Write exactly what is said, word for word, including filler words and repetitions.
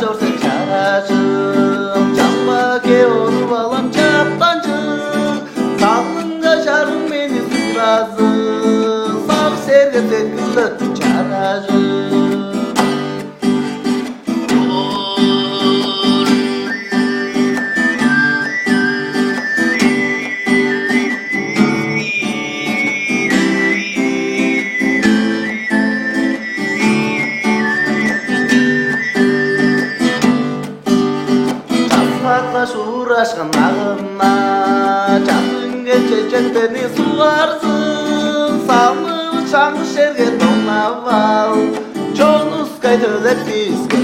Чор сен, чаражым, чамба ке оруп алам чаптанчыг. Салынга чарың мени суразы, сак серге сеткилди, чаражым. Часкатла шуурашкан агынна, часкынген чечектерни сугарзын, самыыл чаңгыс черге доңнап ал, чонускай төлеп биске.